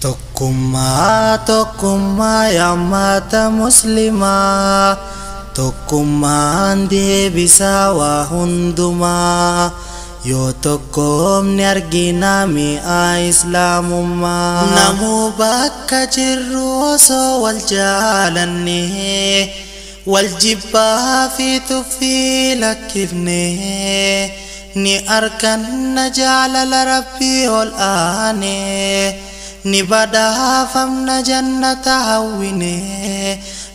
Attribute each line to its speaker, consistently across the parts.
Speaker 1: Tokkummaa, tokkummaa, yaa muslimaa, tokkummaan deebisaa waa hundumaa. Yoo tokkoomni argina mi'a islaamummaa. Namuu bakka jirru osoo wal jaalanne, wal jibbaa fi tuffii lakkifne, ni arganna jaalala rabbii ol aane, ni badhaafamna jannata hawwine.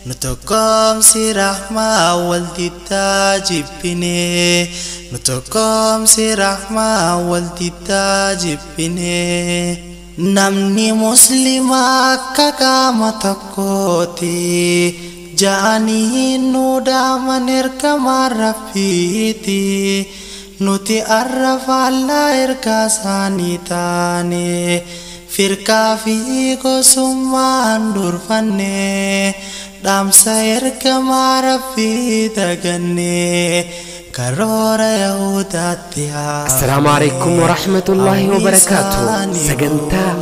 Speaker 1: Nu tokkoomsi rahmaa, wal diddaa jibbine. Nu tokkoomsi rahmaa, wal diddaa jibbine. Namni muslimaa akka qaama tokkooti ja'anii nu dhaaman ergamaan rabbiiti. Nuti arra faallaa ergaa isaanii taane, firqaa fi gosummaan durfanne, dhaamsa ergamaa rabbii daganne, karoora yahudaatti.
Speaker 2: السلام عليكم ورحمة الله وبركاته. Sagantaa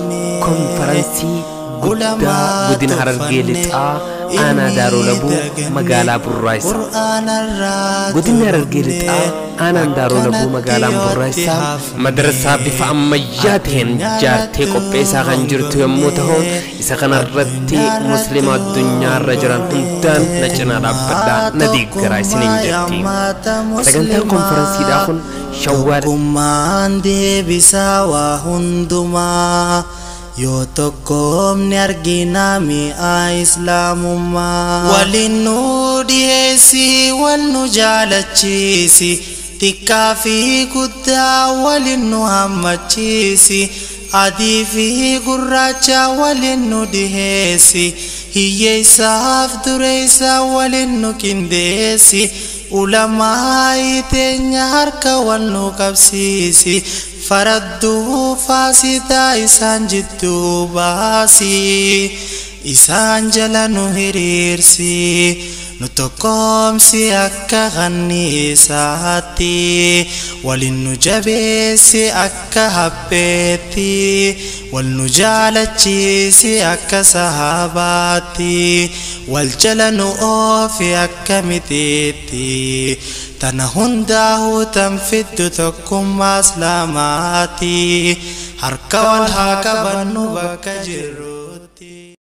Speaker 2: konferansii guddaa godina Harargee Lixaa, aanaa Daaroo Labuu, magaalaa Burraayisaa. Godinni Harargee Lixaa, aanaan Daaroo Labuu, magaalaan Burraayisaa madrasaa bifa ammayyaa ta'een ijaartee qopheessaa kan jirtu yommuu ta'u, isa kanarratti muslima addunyaarra jiran hundaan na cinaa dhaabbadhaa, na deeggaraa isiniin jetti. Sagantaan konferansiidhaa kun Shawwaal
Speaker 1: Tokkummaan deebisaa waa hundumaa. Yoo tokkoomni argina mi'a islaamummaa. Waliin nu dhiheessi, wal nu jaalachiisi, xiqqaa fi guddaa waliin nu hammachiisi, adii fi gurraacha waliin nu dhiheessi, hiyyeessaaf dureessa waliin nu qindeessi, ulamaa teenya harka wal nu qabsiisi, faradduu faasitaa isaan jidduu baasi, isaan jala nu hiriirsi. Nu tokkoomsi akka kanniisaatti, waliin nu jabeessi akka hapheetti, wal nu jaalachiisi akka sahabaatti, wal jala nu oofi akka mitiitti. Tana hundaa'uu tan fiddu tokkummaa islaamaati. Harka wal haa qabannu bakka jirru.